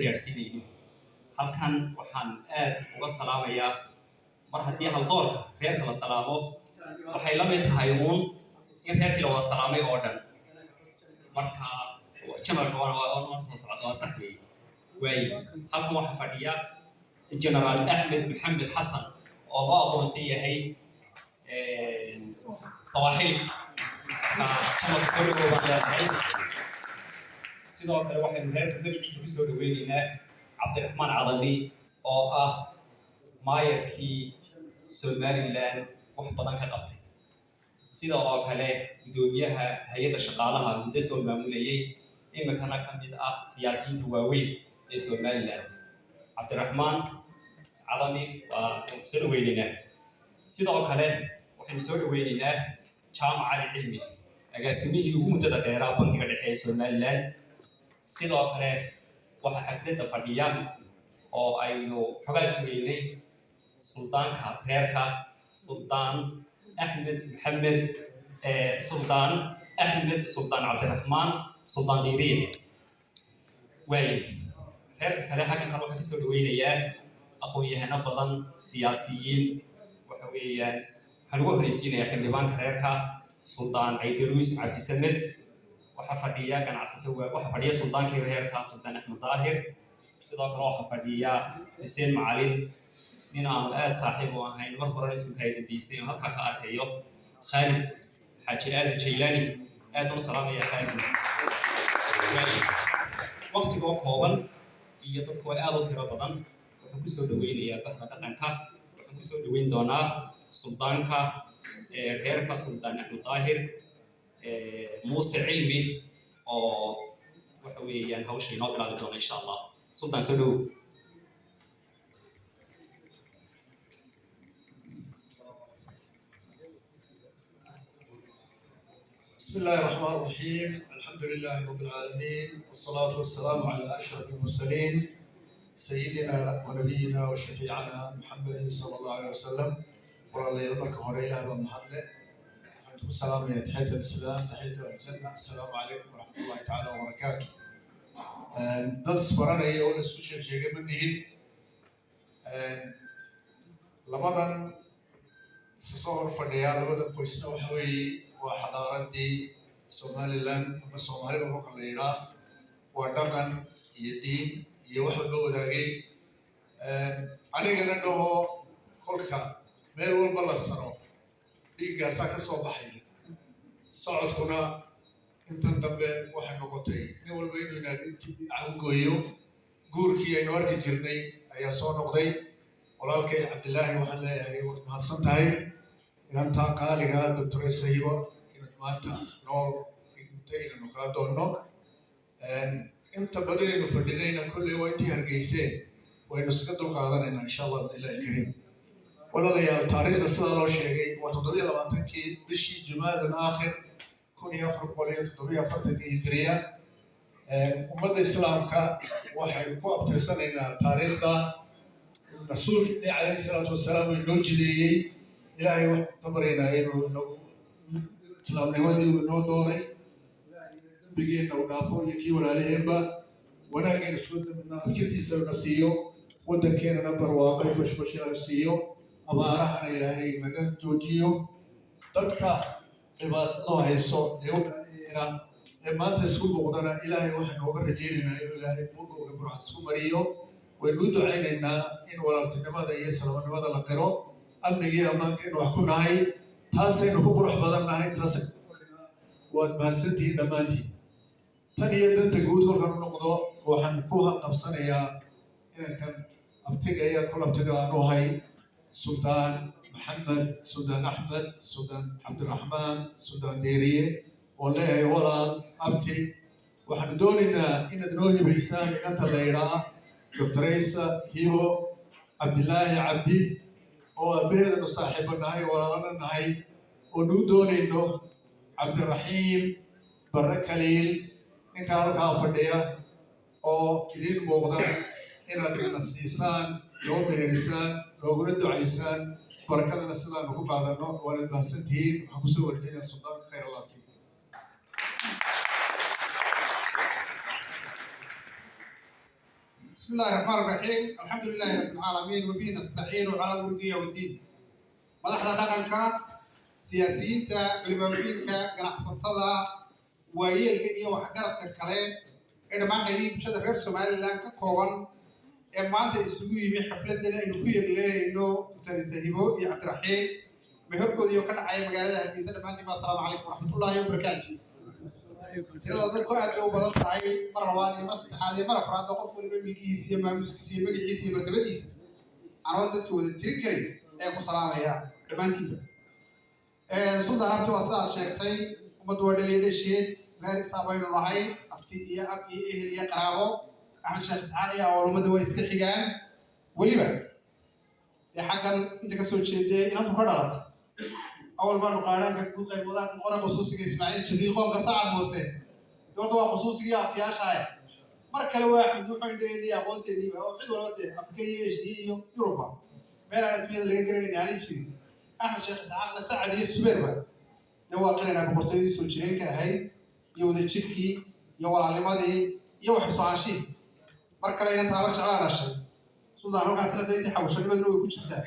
Gaadhsiinaynin. Halkan waxaan aad uga salaamayaa, mar haddii haldoorka reerka la salaamo, waxay la mid tahay uun in reerkii la wada salaamay oo dhan. Marka generalka waan soo socda, waa sax weeye. Waaye halkan waxaa fadhiya Generaal Axmed Maxamed Xasan oo loo aqoonsan yahay Sawaaxili. Marka generalka soo dhawow baan leedahay. Sidoo kale waxaynu reerka magaciisa ku soo dhaweyneynaa Cabdiraxmaan Cadami oo ah maayarkii Somaliland wax badan ka qabtay, sida oo kale guddoomiyaha hay-adda shaqaalaha muddo soo maamulayay, iminkana ka mid ah siyaasiyiinta waaweyn ee Somaliland. Cabdiraxmaan Cadami waa soo dhaweyneynaa. Sidoo kale waxaynu soo dhaweyneynaa Jaamac Cali Cilmi, agaasimihii ugu muddada dheeraa Bankiga Dhexe ee Somaliland. Sidoo kale waxaa xafladda fadhiya oo aynu xogaa sugeynay suldaanka reerka, Suldaan Axmed Maxamed, Suldaan Axmed Suldaan Cabdiraxmaan Suldaan Diiriye. Waaye reerka kale halkan kale waxaan kasoo dhaweynayaa aqoon-yahano badan, siyaasiyiin. Waxa weeyaan waxaan ugu horreysiinayaa xildhibaanka reerka, Suldaan Caydaruus Cabdisamed. Waxaa fadhiya ganacsato, waxaa fadhiya suldaankii reerka, Suldaan Axmed Daahir. Sidoo kale waxaa fadhiya Xuseen Macalin, nin aanu aad saaxiib u ahayn, mar horena isku kaydambeysay oo halkaa ka arkayo, Khaalid Xaaji Aadan Jaylaani. Aad baan u salaamaya Khaalid. Waqtigoo kooban iyo dadku waa aad u tiro badan, waxaan kusoo dhaweynayaa bahda dhaqanka. Waxaan kusoo dhaweyn doonaa suldaanka reerka, Suldaan Axmed Daahir Muuse Cilmi, oo waxa weeyaan hawsha inoo bilaabi doona insha Allah. Suldaan, soo dhowow. بسم الله الرحمن الرحيم، الحمد لله رب العالمين، والصلاة والسلام على أشرف المرسلين، سيدنا ونبينا وشفيعنا محمد صلى الله عليه وسلم. Walaalayaal, marka hore Ilaah baa mahadle. Waxaan ku salaamayaa taxiyat alislaam, taxiyat aljanna, assalaamu calaykum waraxmat ullahi tacaala wabarakaatu. Dad isbaranaya oo la isku sheeg sheegay ma nihin. Labadan isa soo hor fadhiyaa, labadan qoysna waxa weeye waa xadaaradii Somaliland ama Soomaalida kolka la yidhaa, waa dhaqan iyo diin iyo wax walba wadaagay. Anigana dhaho, kolka meel walba la saro dhiiggaasaa ka soo baxay. Socodkuna intan dambe waxay noqotay nin walba inuu inaadintii dhinaca u gooyo. Guurkii aynu arki jirnay ayaa soo noqday. Walaalkay Cabdilaahi waxaan leeyahay, waad mahadsan tahay inantaa qaaliga Doctor Sahibo inaad maanta noo intay inaynu kala doonno. Inta badanaynu fadhinayna kolley waa intii Hargeysee, waynu iskaga dulqaadanaynaa insha Allah biillahi alkariim. Walaalayaal, taariikhda sidaa loo sheegay waa 27-kii bishii Jumaada alaakhir 1447-kii hijriya. Ummadda Islaamka waxaynu ku abtirsanaynaa taariikhda rasuulkeeni calayhi salaatu wasalaam uu inoo jideeyey. Ilaahay waxaan ka baryaynaa inuu inagu islaamnimadii uu inoo dooray, dembigeenna uu dhaafo iyo kii walaalaheenba, wanaagaynu isku damidna abjirtiisa na siiyo, waddankeenana barwaaqo bashbash ilaahay siiyo, abaarahana Ilaahay naga joojiyo. Dadka dhibaato hayso ee walaalaheena ee maanta isku muuqdana, Ilaahay waxaan nooga rajaynaynaa inuu Ilaahay buurgooga burcad isku mariyo. Waynu u ducaynaynaa in walaaltinimada iyo islaamnimada la qiro, amnigii ammaanka inu wax ku nahay, taasaynu ku qurux badan nahay, taasaynu ku fadhinaa. Waad mahadsantihiin dhammaantiin. Tan iyo danta guud kolkan u noqdo, waxaan ku halqabsanayaa inankan abtigaya, kol abtiga aanu ahay, Suldaan Maxamed, Suldaan Axmed, Suldaan Cabdiraxmaan, Suldaan Deeriye, oo leeyahay: walaal abti, waxaanu doonaynaa inaad noo hibaysaan inanta la yidhaa Doctoraysa Hibo Cabdilaahi Cabdi, oo aabaheedanu saaxiibo nahay, walaalana nahay, oo nuu doonayno Cabdiraxiim Barre Kaliil, ninka halkaa fadhiya oo idiin muuqda, inaad na siisaan, noo meherisaan, nooguna ducaysaan, barakadana sidaanu ku qaadanno. Waanad mahadsantihiin. Waxaan kusoo warjinayaa suldaanka. Khayr Allah siiyo. بسم الله الرحمن الرحيم، الحمد لله رب العالمين، وبه نستعين على امور الدنيا والدين. Madaxda dhaqanka, siyaasiyiinta, culimooyinka, ganacsatada, waayeelka iyo waxgaradka kale ee dhammaan qaybihii bulshada reer Somaliland ka kooban ee maanta isugu yimi xafladan aynu ku yegleynayno Doctor Hibo iyo Cabdiraxiim meherkoodii oo ka dhacaya magaalada Hargeysa, dhammaantiin ba asalaamu calaykum waraxmatullaahi wabarakaatu. Tirada dadku aad bay u badan tahay. Mar labaad iyo mar saddexaad iyo mar afraad qof waliba milkihiisa iyo maamuuskiisa iyo magaciisa iyo martabadiisa anoon dadka wada tirin karin ayaan ku salaamaya dhammaantiinba. Suldaan, abti, waa sidaad sheegtay, ummaddu waa dhaliya dhasheed. Reer Isaa baynu nahay, abti iyo ab iyo ehel iyo qaraabo. Axmed Sheekh Isxaaq iyo Awal ummadda waa iska xigaan. Weliba dee xaggan inta kasoo jeedee inantu ka dhalatay awal baanu qaadhaanka ku qayb wadaan noqona khusuusiga Ismaaciil Jibriil, qoomka Sacad Muuse. Doorta waa khusuusigii abtiyaashaaya. Mar kale waa Axmed wuxuu indheynaya aqoonteediiba oo cid walba dee Afrika iyo Eshiya iyo Yuruba meel aan adduunyada laga garanayn aanay jirin. Axmed Sheekh Isxaaqna Sacad iyo Subeerba dee waa qiraynaa boqortooyadii soo jireenka ahayd iyo wadajirkii iyo walaalnimadii iyo wax soo ahaanshihii. Mar kale inan taabar jeclaa dhashay, suldaan, halkaasna dee intii xawashanimaduna way ku jirtaa.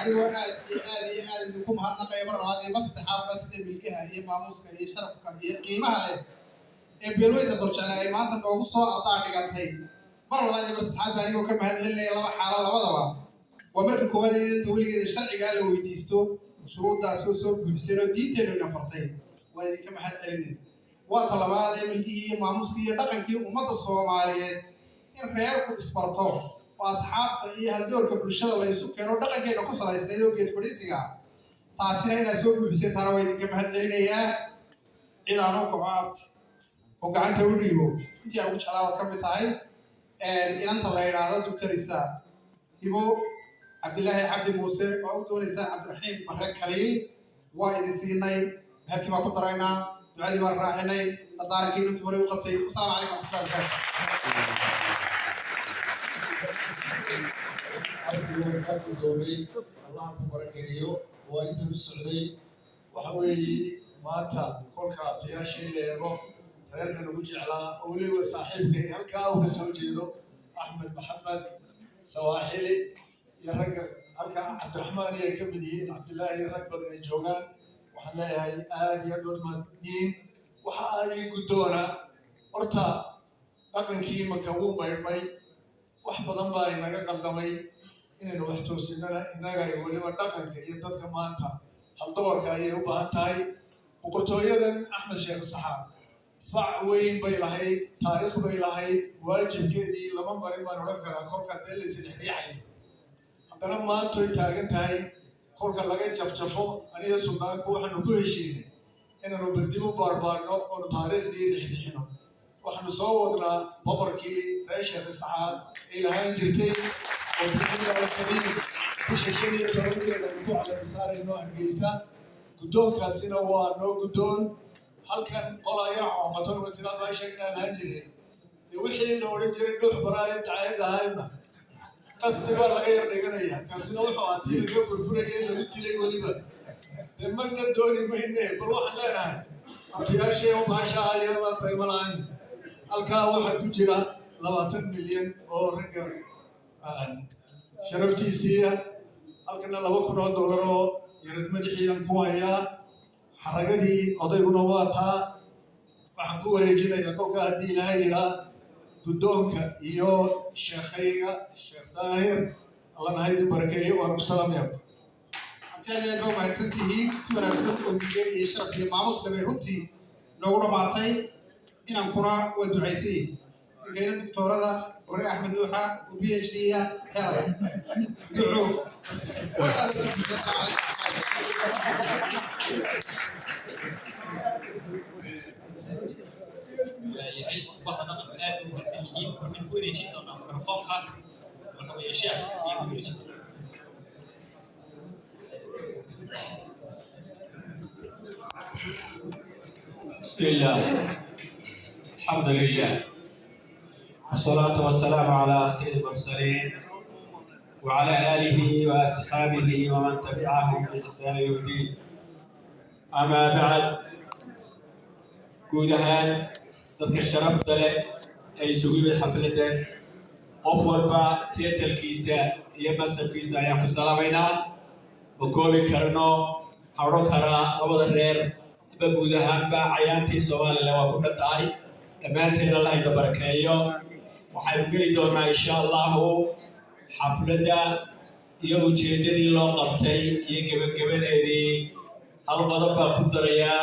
Anigoo aad iyo aad iyo aad idinku mahadnaqaya mar labaad iyo mar saddexaadba sida milkaha iyo maamuuska iyo sharafka iyo qiimaha leh ee beelweynta Dorjecla ay maanta noogu soo ardaa dhigantay, mar labaad iyo mar saddexaad ba anigoo ka mahad celinaya laba xaalo labadaba. Waa marka koowaad in inta weligeeda sharcigaa la weydiisto shuruuddaas oo soo buuxiseen oo diinteennu ina fartay, waa idinka mahad celinayna. Waa ta labaad ee milkihii iyo maamuuskii iyo dhaqankii ummadda Soomaaliyeed in reerku isbarto oo asxaabta iyo haldoorka bulshada la isu keeno dhaqankeena ku salaysnayd oo geed fadhiisiga, taasina inaad soo buuxiseen, taana waa idinka mahad celinayaa. Cid aan u kaco, abti, oo gacanta u dhiibo, intii aan ugu jeclaa waad ka mid tahay. Inanta la yidhaahdo Doctorisa Hibo Cabdilaahi Cabdi Muuse oo u doonaysaan Cabdiraxiim Barre Kaliil, waa idin siinay. Meherkii baan ku daraynaa, ducadii baan raacinay, dardaarankii inantii horey u qabtay. Wasalaamu calaykum waraxmatullahi wabarakaatu. Abti, waan kaa guddoomay, Allaha ku barakeeyo. Waa intan u socday. Waxa weeye maanta kolka abtayaashii la eego, reerka lagu jeclaa oo weliba saaxiibkay halkaa uu ka soo jeedo, Axmed Maxamed Sawaaxili, iyo ragga halkaa Cabdiraxmaan iyo ay ka mid yihiin, Cabdillaahi iyo rag badan ay joogaan, waxaan leeyahay aad iyo aad baad mahadsanyihiin. Waxa ay guddoona horta dhaqankii imanka wuu maydhmay, wax badan baa inaga qaldamay. Inaynu wax toosinana innaga iyo weliba dhaqanka iyo dadka maanta haldoorka ayay u baahan tahay. Boqortooyadan Axmed Sheekh Saxaaq fac weyn bay lahayd, taariikh bay lahayd, waajibkeedii lama marin baan odhan karaa. Kolka dee la isdhexriixayo, haddana maantoy taagan tahay kolka laga jafjafo. Aniga suldaanku waxaanu ku heshiinay inaanu baldib u baarbaarno oonu taariikhdii rixrixino. Waxaanu soo wadnaa boqorkii reer Sheekh Isxaaq ay lahaan jirtay oo bismillahi alkariim bisha 15-keeda aynu ku caleema saarayno Hargeysa. Guddoonkaasina waa noo guddoon. Halkan qolaa yar xooqaton oo tiraa meesha inaan lahaan jiray dee wixii la odhan jiray dhuux baraale dacayad ahaydna qasdi baa laga yar dhiganaya. Kaasina wuxuu ahaa tii laga furfurayay, lagu dilay weliba. Dee magna dooni mayne, bal waxaan leenahay abtiyaashay u baashaa iyada daymo la-aan. Halkaa waxaa ku jira 20 milyan oo ragga sharaftiisiiya, halkana $2,000 oo yarad madaxiian ku hayaa. Xaragadii odayguna waa taa. Waxaan ku wareejinayaa kolka haddii Ilaahay yidhaa guddoonka iyo sheekhayga Sheekh Daahir. Allana haydu barakeeyo, waan ku salaamaya. Abti, aad iyo aad baa mahadsan tihiin. Si wanaagsan oo miye iyo sharaf iyo maamus leh bay runtii noogu dhammaatay. Inankuna waa ducaysay ninkayna doctoorada hore Axmed Nuuxa oo PhD ya helay duco. Warkaa la soo gudbay. Waayahay, bahda dhaqanku aad u mahadsan yihiin. Waxaan ku wareejin doonaa mikrofoonka, waxa weeye sheekh ayaan ku wareejin doonaa. بسم الله، الحمد لله، والصلاة والسلام على سيد المرسلين وعلى آله وأصحابه ومن تبعهم بإحسان يوم الدين. أما بعد، guud ahaan Dadka sharafta leh ee isugu yimid xafladdan, qof walba title-kiisa iyo masabkiisa ayaan ku salaamaynaa. Ma koobi karno. Waxaan odhan karaa labada reer ba guud ahaanba cayaantii Somaliland waa ku dhan tahay. Dhammaanteen Allah ina barakeeyo. Waxaynu geli doonaa, insha Allahu, xafladda iyo ujeeddadii loo qabtay iyo gebagabadeedii. Hal qodob baan ku darayaa.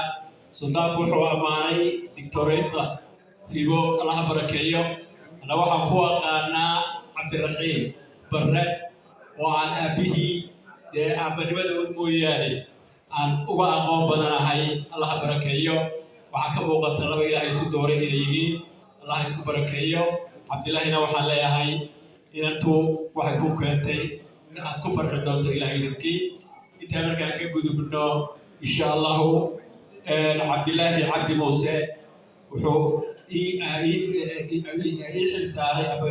Suldaanku wuxuu ammaanay Doctoraysta Hibo, Allaha barakeeyo. Ana waxaan ku aqaanaa Cabdiraxiim Barre oo aan aabbihii dee aabbanimada un mooyaane aan uga aqoon badanahay. Allaha barakeeyo. Waxaa ka muuqata laba Ilaahay isu dooray inay yihiin. Allah isku barakeeyo. Cabdillaahina waxaan leeyahay, inantu waxay ku keentay in aad ku farxi doonto, Ilahay idinkii. Intaa markaan ka gudubno, insha Allahu, Cabdilaahi Cabdi Muuse wuxuu ii xil saaray ama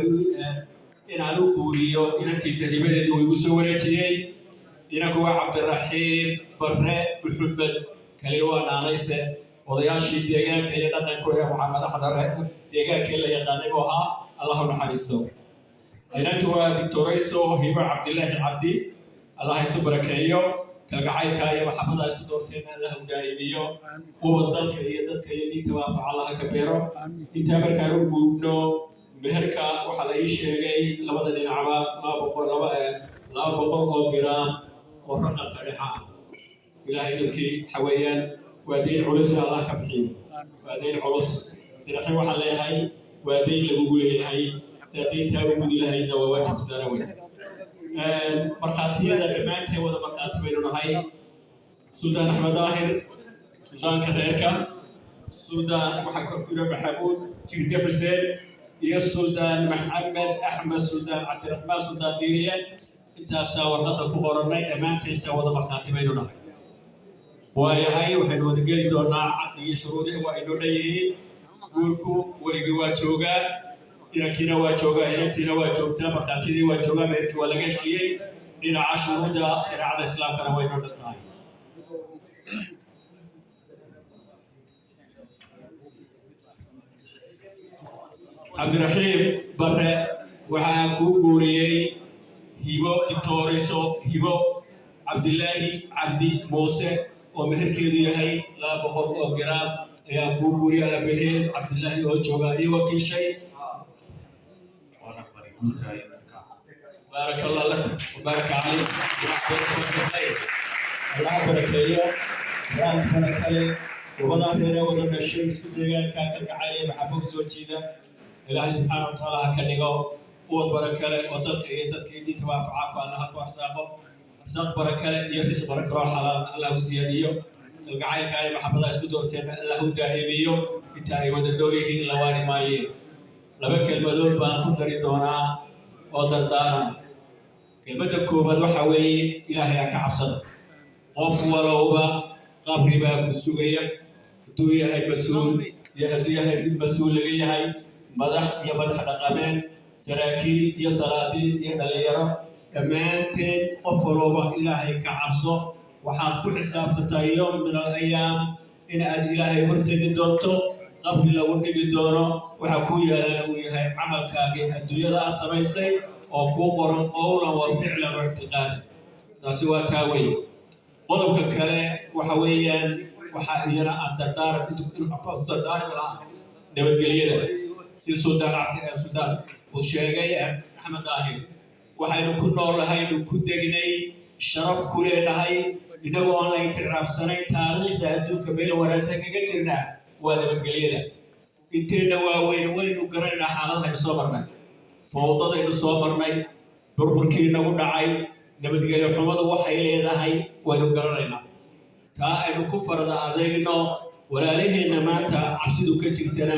inaan u guuriyo inantiisa. Hibadeedu uu igu soo wareejiyey. Inanku waa Cabdiraxiim Barre Maxamed Kaliil, waa naanayse. Odayaashii deegaanka iyo dhaqanku ee waxaa madaxda deegaankii la yaqaanay buu ahaa, Allah u naxariisto. Inantu waa Doctorayso Hibo Cabdilaahi Cabdi. Allah isu barakeeyo. Kalgacaylka iyo maxabada isku doorteena Allah u daa'imiyo. Ubad dalka iyo dadka iyo diinta waafaca Allah ka beero. Intaa markaan u guubno meherka, waxaa la ii sheegay labada dhinacba 200 oo giraam oo raqamka dhexa ah. Ilaahay idinkii, waxa weeyaan waa deyn culus, Allah ka bixiyo. Waa deyn culus. Cabdiraxiim waxaan leeyahay, waa deyn lagugu leeyahay. Saa deyntaa u gudi lahaydna waa waajib ku saaran wey. Markhaatiyada dhammaanteen wada markhaati baynu nahay. Suldaan Axmed Daahir, suldaanka reerka, Suldaan waxaa ku jira Maxamuud Jirde Xuseen iyo Suldaan Maxamed Axmed, Suldaan Cabdiraxmaan, Suldaan Diiriye, intaasaa warqadda ku qorannay. Dhammaanteen saa wada markhaati baynu nahay. Waayahay, waxaynu wada geli doonaa caqdi iyo shuruudihii waa inoo dhan yihiin. Guurku weligii waa joogaa, inankiina waa joogaa, inantiina waa joogtaa, markhaatidii waa joogaa, meherkii waa laga heshiiyey. Dhinaca shuruudda shareecada Islaamkana waa inoo dhan tahay. Cabdiraxiim Barre, waxaan kuu guuriyey Hibo, Doctorayso Hibo Cabdilaahi Cabdi Muuse, oo meherkeedu yahay 200 oo garaam ayaan kuu guuriyay. Aabaheen Cabdilaahi oo jooga iyo wakiishay. Waan aqbalay guurka iyo markaa. بارك الله لكم وبارك عليكم. خير، Allah barakeeyo. Raas barakale labadaa reeree wada dhashay, isku deegaanka, kalgacayl maxabo soo jiida, Ilaahay subxaana wa tacaala ha ka dhigo uwad barakale oo dalka iyo dadka iyo diinta waafaca ku. Allah ha ku arsaaqo arsaaq barakale iyo ris barakale oo xalaal. Allah u siyaadiyo kalgacaylka iyo maxabadaha isku doorteen. Allah u daa'imiyo inta ay wada nool yihiin, la waari maayeen. Laba kelmadood baan ku dari doonaa oo dardaaran. Kelmadda koowaad waxa weeye, Ilaahay ha ka cabsada. Qof walowba qabri baa ku sugaya, hadduu yahay mas-uul iyo hadduu yahay mid mas-uul laga yahay, madax iyo madax dhaqameed, saraakiil iyo salaadiin iyo dhalinyaro, dhammaanteen qof walowba Ilaahay ka cabso. Waxaad ku xisaabtataa يوم من الأيام in aad Ilaahay hortegi doonto, qabri lagu dhigi doono. Waxa kuu yaalana uu yahay camalkaagii adduunyada aad samaysay oo kuu qoran قولا وفعلا واعتقادا. Taasi waa taa weeye. Qodobka kale waxa weeyaan, waxaa iyana aan dardaarmi lahaa nabadgelyada. Sida Suldaan Cabdi Suldaan uu sheegay Axmed Daahir, waxaynu ku noolnahaynu ku degnay, sharaf ku leenahay, innagoo aan la inticaafsanayn, taariikhda adduunka meel wanaagsan kaga jirnaa, waa nabadgelyada. Inteenna waaweyn waynu garanaynaa xaaladahaynu soo marnay, fowdadaynu soo marnay, burburkii nagu dhacay, nabadgelyo xumadu waxay leedahay waynu garanaynaa. Taa aynu ku farada adayno. Walaalaheenna maanta cabsidu ka jirtana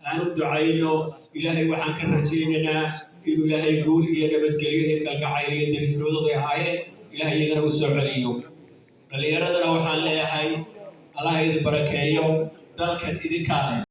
aan u ducayno. Ilaahay waxaan ka rajaynaynaa inuu Ilaahay guul iyo nabadgelyo iyo kalgacayl iyo derisnimadooda ay ahaayeen Ilaahay iyagana u soo celiyo. Dhallinyaradana waxaan leeyahay, Allah idin barakeeyo. Dalkan idinkaa leh.